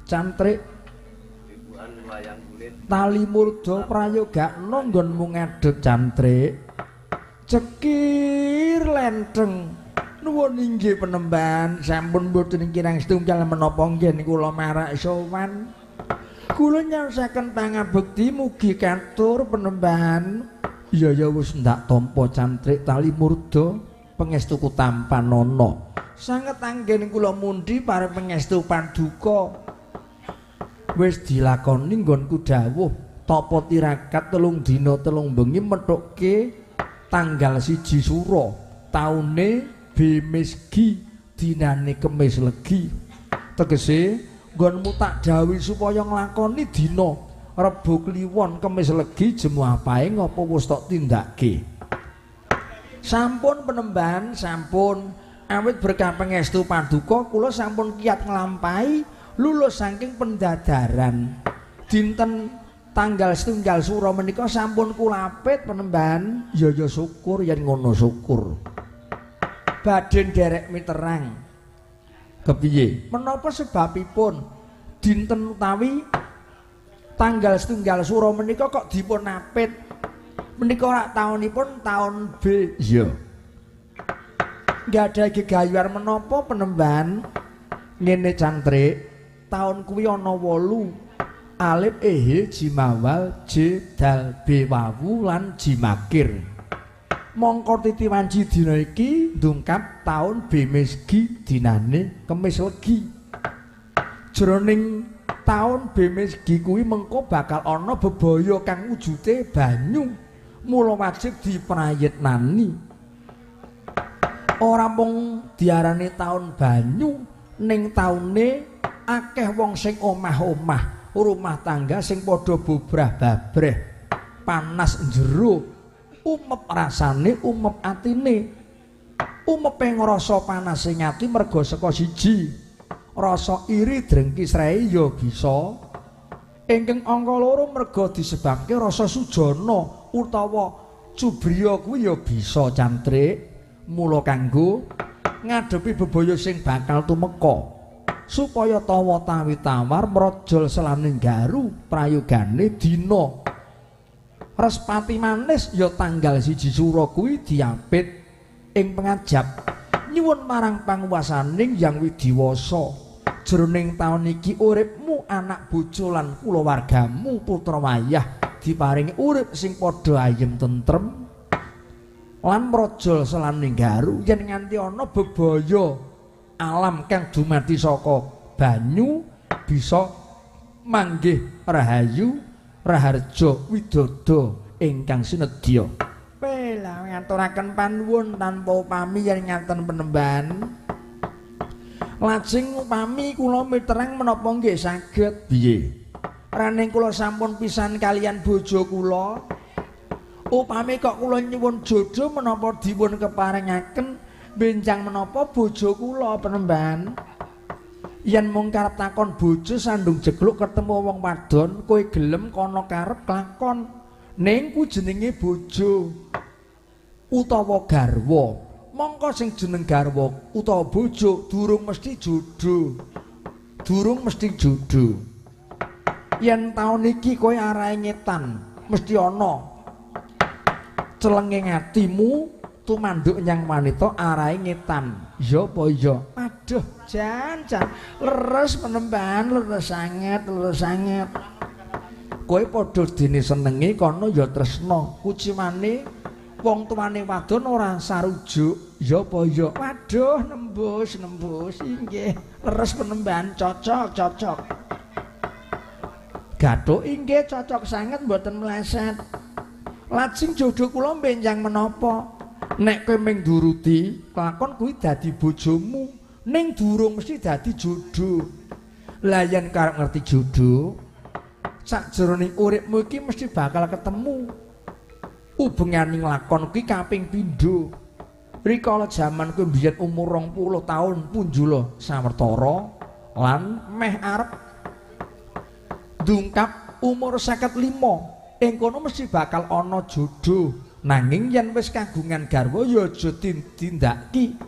Cantrik tali murda prayogakno nggonmu ngadhep cantrik. Cekir lenteng. Nuwun inggih penemban, sampun mboten kirang setunggal menapa nggih kula marak sowan. Kula nyaosaken pangabekti mugi katur penemban. Iya ya wis ndak tampa cantrik tali murda pangestuku tampanana. Sanget anggen kula mundhi pareng pangestu paduka. Wis dilakoni nggonku dawuh tapa tirakat 3 dina 3 bengi methukke tanggal 1 Sura taune Bemesgi dinane Kemis Legi. Tegese nggonmu tak dawuhi supaya nglakoni dina Rebo Kliwon Kemis Legi jemuah pae ngapa wis tok tindake. Sampun penemban, sampun awit berkah pangestu paduka kula sampun kiat nglampahi lulus saking pendadaran. Dinten tanggal 1 Sura menika sampun kula apit penemban. Ya ya syukur yen ngono syukur. Badhe nderek miterang. Kepiye? Menapa sebabipun dinten utawi tanggal 1 Sura menika kok dipun apit? Menika rak taunipun taun B. Iya. Nggadahi gegayuhan menapa penemban? Ngene cantrik, taun kuwi ana 8. Alif ehe jimawal j dal b wawu lan jimakir. Mongko titi wanci dina iki ndungkap taun Bemesgi dinane Kemis Legi. Jroning taun Bemesgi kuwi mengko bakal ana bebaya kang wujude banyu. Mula wajib diprayitnani. Ora mung diarani taun banyu, ning taune akeh wong sing omah-omah, rumah tangga sing padha bobrah-babreh, panas jero, umep rasane, umep atine. Umepe ngrasa panase ati merga saka siji, rasa iri drengki srei ya bisa. Ingkang angka 2 merga disebabke rasa sujana utawa cubriya kuwi ya bisa cantrik. Mula kanggo ngadepi bebaya sing bakal tumeka supaya tawa tawi tawar mrojol selaning garu prayogane dina Respati manis ya tanggal 1 Sura kuwi diapit ing pengajap nyuwun marang panguwasaning Yang Widiwasa. Jroning taun iki uripmu anak bojo lan kulawargamu putra wayah diparingi urip sing padha ayem tentrem lan mrojol selaning garu yen nganti ana bebaya alam kang dumadi saka banyu bisa manggih rahayu raharja widodo ingkang sinedya. Pela ngaturaken panuwun tanpa upami yen ngaten penemban. Lajeng upami kula miterang menapa nggih saged? Piye? Raning kula sampun pisan kalian bojo kula. Upami kok kula nyuwun jodoh menapa dipun keparengaken benjang menapa bojo kula penemban? Yen mung karep takon bojo sandung jegluk ketemu wong wadon, kowe gelem kono karep klakon. Ning ku jenenge bojo utawa garwa. Mongko sing jeneng garwa utawa bojo durung mesti jodoh. Durung mesti jodoh. Yen taun iki kowe arahe ngetan, mesti ana celenge atimu tumanduk nyang wanita arahe ngetan. Ya apa ya? Aduh, jan jan leres penemban, leres sanget, leres sanget. Kowe padha dene senenge kono ya tresna. Kucimane wong tuane wadon ora sarujuk. Ya apa ya? Waduh, nembus, nembus. Inggih, leres penemban, cocok, cocok. Gathuk inggih cocok sanget mboten meleset. Lajeng jodoh kula benjang menapa? Nek kowe mung nduruti kelakon kuwi dadi bojomu, ning durung mesti dadi jodoh. Lah yen karep ngerti jodoh, sakjroning uripmu iki mesti bakal ketemu. Ubenganing lakon kuwi kaping pindho. Rikala jaman kuwi mbiyen umur 20 taun punjula sawetara lan meh arep ndungkap umur 55. Ing kono mesti bakal ana jodoh. Nanging yen wis kagungan garwa ya aja tindaki.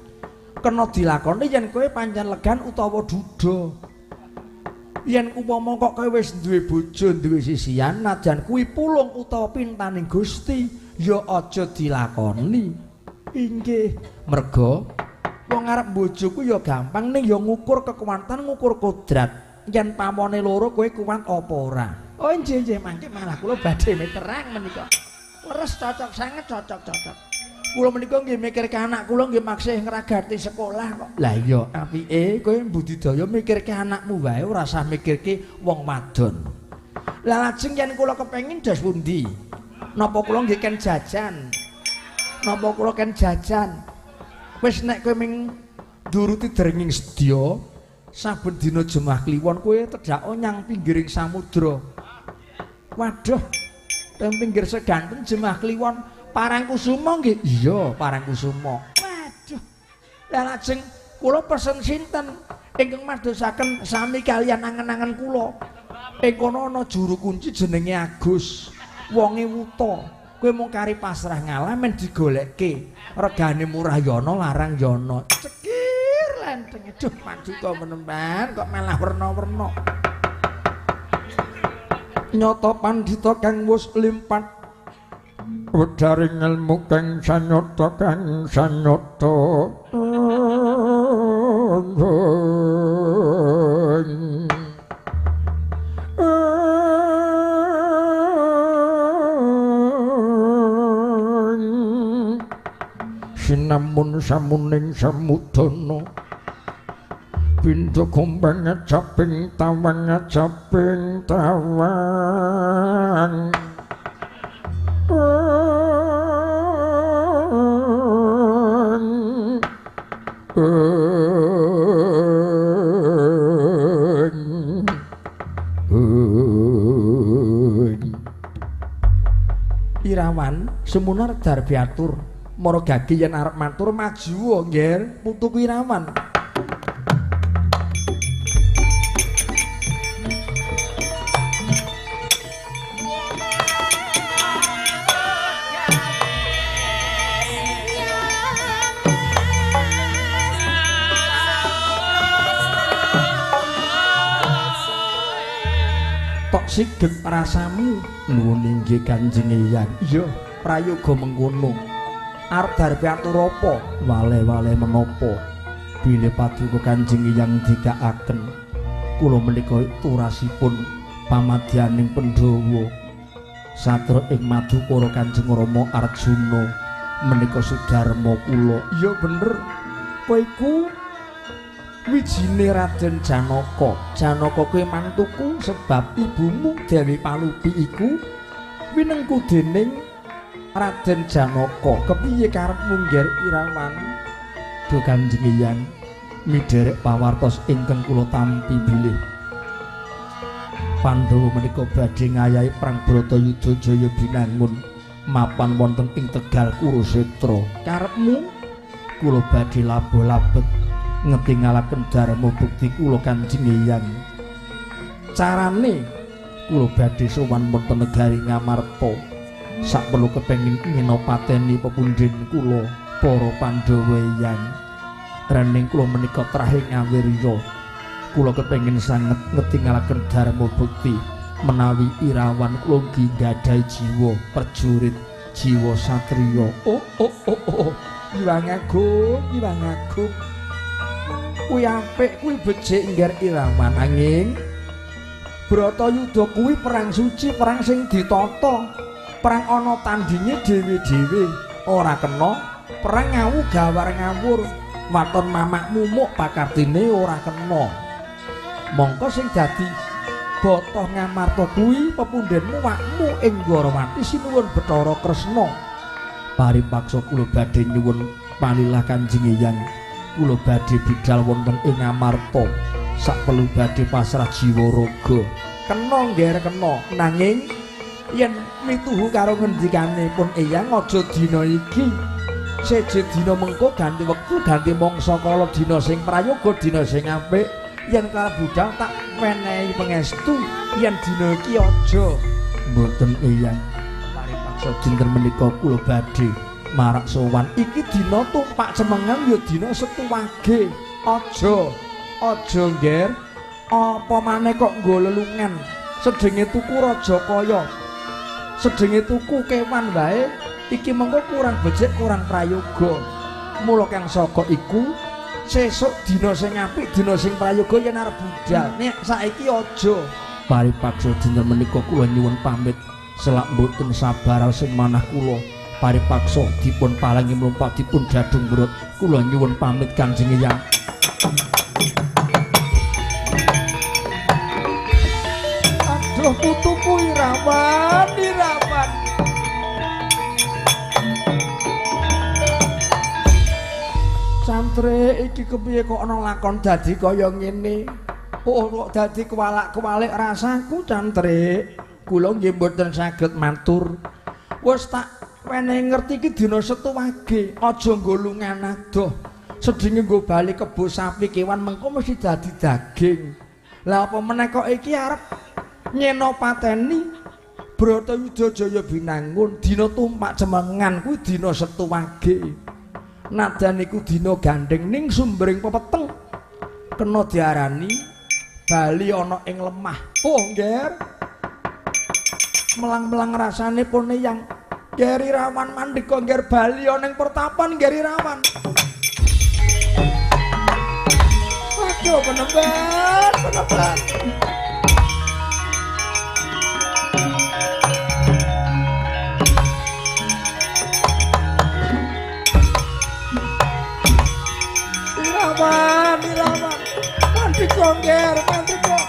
Kena dilakoni yen kowe pancen legan utawa duda. Yen upama kok kowe wis duwe bojo, duwe sisian, najan kuwi pulung utawa pintaning Gusti, ya aja dilakoni. Inggih, merga wong arep bojo ku ya gampang ning ya ngukur kekuatan, ngukur kodrat. Yen pamone loro kowe kuat apa ora? Oh nggih nggih, mangke malah kula badhe terang menika. Leres cocok sanget, cocok-cocok. Kula menika nggih mikirke anak kula nggih maksih ngragati sekolah kok. Lah iya, apike kowe mbudidaya mikirke anakmu wae ora usah mikirke wong wadon. Lah lajeng yen kula kepengin dos pundi? Napa kula nggih ken jajan? Napa kula ken jajan? Wis nek kowe ming nduruti drenging sedya, saben dina Jemah Kliwon kowe tedhak nyang pinggiring samudra. Waduh, teng pinggir seganten Jemah Kliwon Parangkusumo nggih? Iya, Parangkusumo. Waduh. Lah lajeng kula pesen sinten ingkang madosaken sami kalian angen-angen kula. Ing kono ana juru kunci jenenge Agus. Wonge wuta. Kowe mung kari pasrah ngalah men digolekke. Regane murah ya ana, larang ya ana. Cekir lenteng. Duh, paduka menemban kok malah werna-werna. Nyata pandhita kang wis limpat wedaring ilmu kang sanyata kang sanyata. Sinamun samuning samudana pindha gombang ngajaping tawang ngajaping tawang. Irawan semunar darbiatur mara gage yen arep matur maju nggih putuku Irawan. Tok sigeg rasamu nuwun inggih Kanjeng Eyang. Iya, prayoga mengkono. Arep darbe atur apa? Wale-wale menapa? Bilih paduka Kanjeng Eyang dikaaken. Kula menika turasipun pamadyaning Pandhawa. Satra ing Madukara Kanjeng Rama Arjuna menika sudarma kula. Iya bener. Kowe iku wijine Raden Janaka. Janaka kuwi mantuku sebab ibumu Dewi Palupi iku winengku dening Raden Janaka. Kepiye karepmu ngger Irawan? Duh Kanjeng Eyang, midherek pawartos ingkang kula tampi bilih Pandhawa menika badhe ngayahi perang Bratayuda Jaya Binangun mapan wonten ing Tegal Kurusetra. Karepmu kula badhe labuh labet ngetingalaken dharma bukti kula Kanjeng Eyang. Carane kula badhe sowan wonten negari Ngamarta. Sakperlu kepengin ngenopateni pepundhen kula para Pandhawa Eyang. Rening kula menika trahing ngawirya. Kula kepengin sanget ngetingalaken dharma bukti menawi Irawan kula nggih gadhahi jiwa prajurit, jiwa satriya. Oh oh oh oh. Iwang Agung, Iwang Agung. Kuwi apik, kuwi becik ngger Irawan, anging Bratayuda kuwi perang suci, perang sing ditata, perang ana tandinge dhewe-dhewe, ora kena perang ngawu gawar ngawur, waton mamak mumuk pakartine ora kena. Mongko sing dadi botoh Ngamarta kuwi pepundhenmu wakmu ing Dwarawati sinuwun Bathara Kresna. Paripaksa kula badhe nyuwun panilah Kanjeng Eyang. Kula badhe bidal wonten ing Ngamarta. Sakperlu badhe pasrah jiwa raga. Kena ngger kena, nanging yen mituhu karo ngendikane pun Eyang aja dina iki. Seje dina mengko ganti wektu, ganti mangsa kala dina sing prayoga, dina sing apik. Yen kala budal tak menehi pangestu, yen dina iki aja. Mboten Eyang. Paripaksa dinten menika kula badhe marak sowan. Iki dina tumpak cemengan ya dina Setu Wage. Aja, aja ngger. Apa maneh kok nggo lelungan? Sedenge tuku raja kaya. Sedenge tuku kewan wae iki mengko kurang becik, kurang prayoga. Mula Kang Saka iku sesuk dina sing apik, dina sing prayoga yen arep budal. Nek saiki aja. Paripaksa dinten menika kula nyuwun pamit selak mboten sabar sing manah kula. Paripaksa dipun palangi mlumpat dipun jadung murut. Kula nyuwun pamit Kanjeng Eyang. Aduh putuku Irawan, Irawan. Santre iki kepiye kok ana lakon dadi kaya ngene? Oh kok dadi kewalak-kewalik rasaku cantrik. Kula nggih mboten saged matur. Wis tak wenehi ngerti iki dina Setu Wage, aja nggo lungan adoh. Sedinge nggo bali kebo sapi kewan mengko mesti dadi daging. Lah apa meneh kok iki arep nyena pateni Bratayuda Jaya Binangun dina tumpak cemengan kuwi dina Setu Wage. Nadan iku dina gandeng ning sumbering pepeteng kena diarani bali ana ing lemah. Oh ngger, melang-melang rasane pone yang Ger Irawan mandeka ngger bali ana ing pertapan Ger Irawan. Waduh penemban, penemban. Irawan, Irawan. Mandeka ngger, mandeka.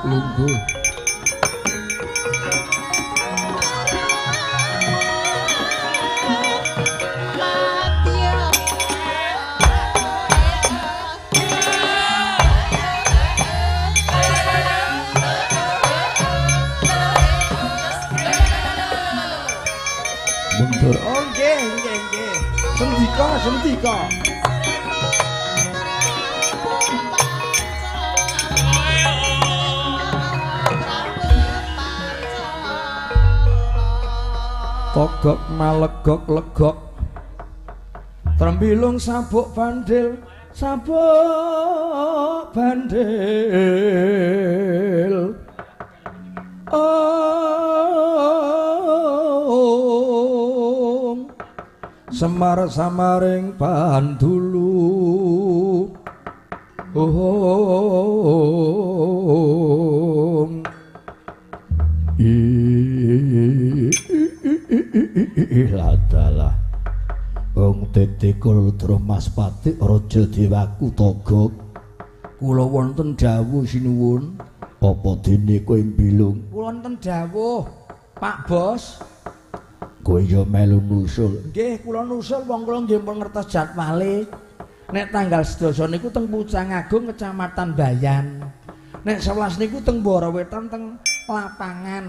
Lungguh. Mundur. Oh nggih, nggih, nggih. Sendika, sendika. Kogok malegok legok trembilung sabuk bandil, sabuk bandil. Om Semar samaring pandulu. Om Ladalah wong tete kula Mas Pati Raja Dewaku Togok. Kula wonten dawuh sinuwun. Apa dene kowe mbilung? Kula wonten dawuh, Pak Bos. Kowe ya melu nusul. Nggih, kula nusul wong kula nggih pun ngertos jadwale. Nek tanggal 10 niku teng Pucang Agung Kecamatan Bayan. Nek 11 niku teng Borowetan teng lapangan.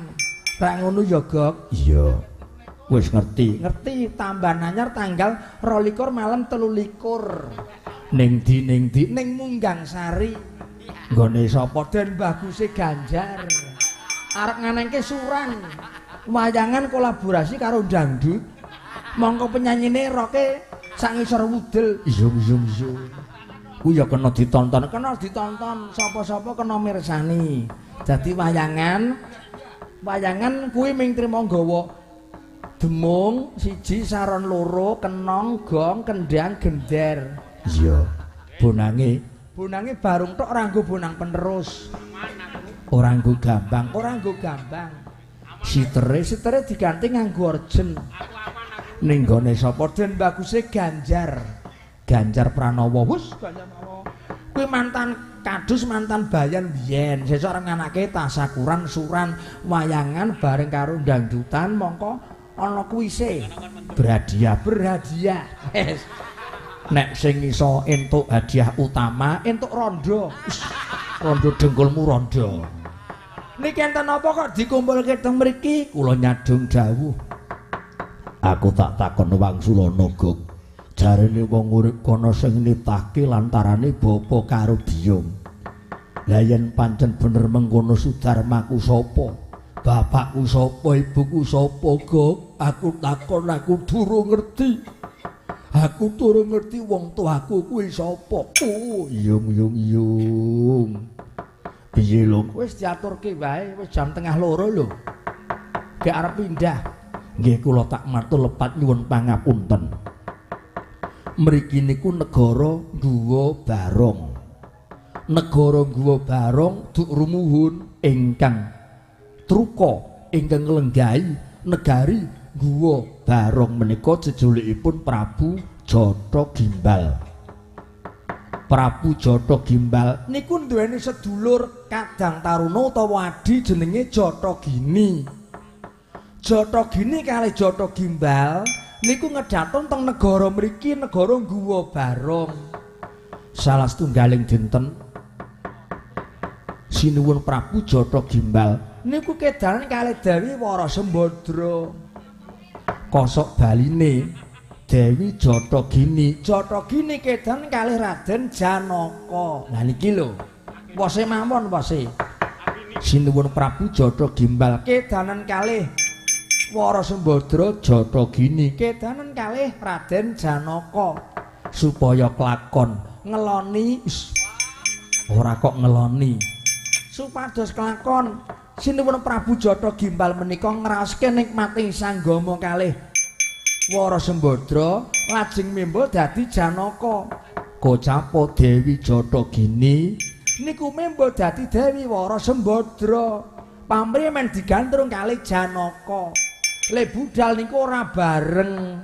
Rak ngono ya, Gok? Iya. Wis ngerti. Ngerti, tambahan anyar tanggal 22 malam 23. Ning ndi ning ndi? Ning Munggang Sari. Nggone sapa? Den Baguse Ganjar. Arep nganengke suran. Wayangan kolaborasi karo dangdut. Mongko penyanyine roke sak ngisor wudel. Iya iya iya. Ku ya kena ditonton, kena ditonton, sapa-sapa kena mirsani. Dadi wayangan wayangan kuwi ming trimo nggawa demung siji, saron loro, kenong, gong, kendang, gender. Iya. Bonange, bonange barung tok ora nggo bonang penerus. Ora nggo gambang, ora nggo gambang. Sitere diganti nganggo orjen. Ning gone sapa Den baguse Ganjar. Ganjar Pranowo. Wus Ganjar Pranowo. Kuwi mantan kadus, mantan bayan biyen. Sesuk arep nganake tasakuran, suran, wayangan bareng karo dangdutan mongko ana kuise. Berhadiah, berhadiah. Nek sing iso entuk hadiah utama, entuk rondo. Rondo dengkulmu rondo. Niki enten apa kok dikumpulke teng mriki? Kula nyadong dawuh. Aku tak takon wangsulana, Gog. Jarene wong urip kono sing nitahke lantarane bapa karo biyung. Lah yen pancen bener mengkono sudarmaku sapa? Bapakku sapa, ibuku sapa, Gog? Aku takon aku durung ngerti. Aku durung ngerti wong tuaku kuwi sapa. Oh, yung yung yung. Piye lho? Wis diaturke wae, wis jam 1:30 lho. Gek arep pindah. Nggih kula tak matur lepat nyuwun pangapunten. Mriki niku negara Guwa Barong. Negara Guwa Barong duk rumuhun ingkang truka ingkang nglenggahi negari Guwa Barong menika jejulikipun Prabu Jata Gimbal. Prabu Jata Gimbal niku nduweni sedulur kadang taruna utawa adi jenenge Jata Gini. Jata Gini kalih Jata Gimbal niku ngedhaton teng negara mriki, negara Guwa Barong. Salah setunggaling dinten sinuwun Prabu Jata Gimbal niku kedanan kalih Dewi Wara Sembadra. Kosok baline Dewi Jata Gini, Jata Gini kedanan kalih Raden Janaka. Lah niki lho, wose mawon wose. Sinuwun Prabu Jata Gimbal kedanan kalih Wara Sembadra Jata Gini kedanan kalih Raden Janaka supaya kelakon ngeloni. Ora kok ngeloni, supados kelakon. Sinuwun Prabu Jata Gimbal menika ngraoske nikmating sanggama kalih Wara Sembadra lajeng membo dadi Janaka. Kocapo Dewi Jata Gini niku membo dadi Dewi Wara Sembadra. Pamrih men digantrung kalih Janaka. Le budal niku ora bareng.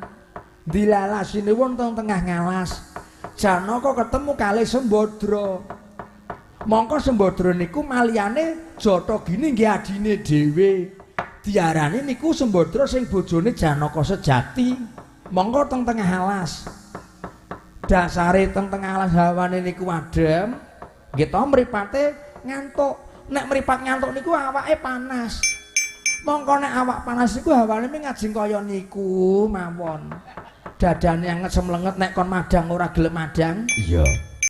Dilalah sinuwun teng tengah ngalas. Janaka ketemu kalih Sembadra. Mongko Sembadra niku maliyane Jata Gini nggih adine dhewe. Diarani niku Sembadra sing bojone Janaka sejati. Mongko teng tengah alas. Dasare teng tengah alas hawane niku adem. Nggih to mripate ngantuk. Nek mripat ngantuk niku awake panas. Mongko nek awak panas niku hawane ngajeng kaya niku mawon. Dadane anget semlenget nek kon madang ora gelem madang. Iya.